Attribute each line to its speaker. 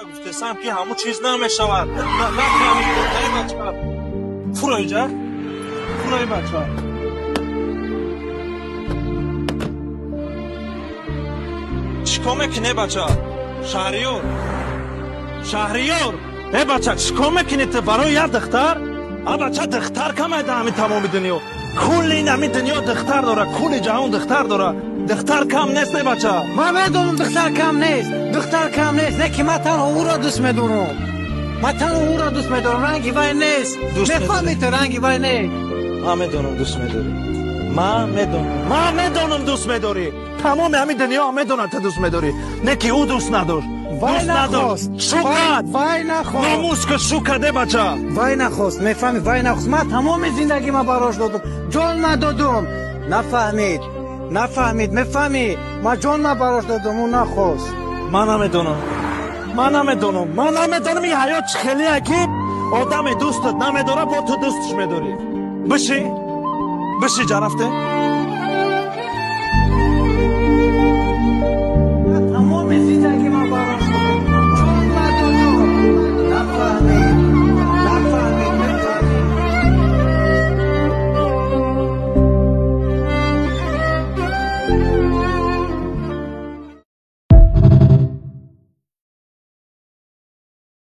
Speaker 1: Гуфтесам ки ҳамун чиз намешавад. Нафаҳмид, эй бача. Фуро иҷа. Фуро эй бача. Чӣ кор мекунӣ, эй бача? Шаҳриёр. Шаҳриёр. Эй бача, чӣ кор мекунӣ ту барои як духтар? А бача, духтар камай дар ҳамин тамоми дунё. Кулли ин ҳамин дунё духтар дора, кулли ҷаҳон духтар дора. Духтар кам нест, эй бача.
Speaker 2: Ман медонам духтар кам нест. Духтар кам нест. Не ки ман танҳо ӯро дӯст медорам. Ман танҳо ӯро дӯст медорам. Ранги вай нест. Мефаҳмӣ ту, ранги вай нест.
Speaker 1: Ман медонам дӯст медорӣ. Ман медонам. Ман медонам дӯст медорӣ. Тамоми ҳамин дунё медонад ту дӯст медорӣ. Не ки ӯ дӯст надошт.
Speaker 2: Вай нахост.
Speaker 1: Шукад.
Speaker 2: Вай нахост.
Speaker 1: Номус ки шукад, эй бача.
Speaker 2: Вай нахост. Мефаҳмӣ, вай нахост. Ман тамоми зиндагима барош додам. Ҷон ма додум. Нафаҳмид. Нафаҳмид, мефаҳмӣ? Ман ҷон ма барош додум, ӯ нахост.
Speaker 1: Ман намедонам. Ман намедонам. Ман намедонам ин ҳаёт чӣ хелие ки одаме дӯстат намедорад, бо ту дӯсташ медорӣ. Биши. Биши ҷа рафте.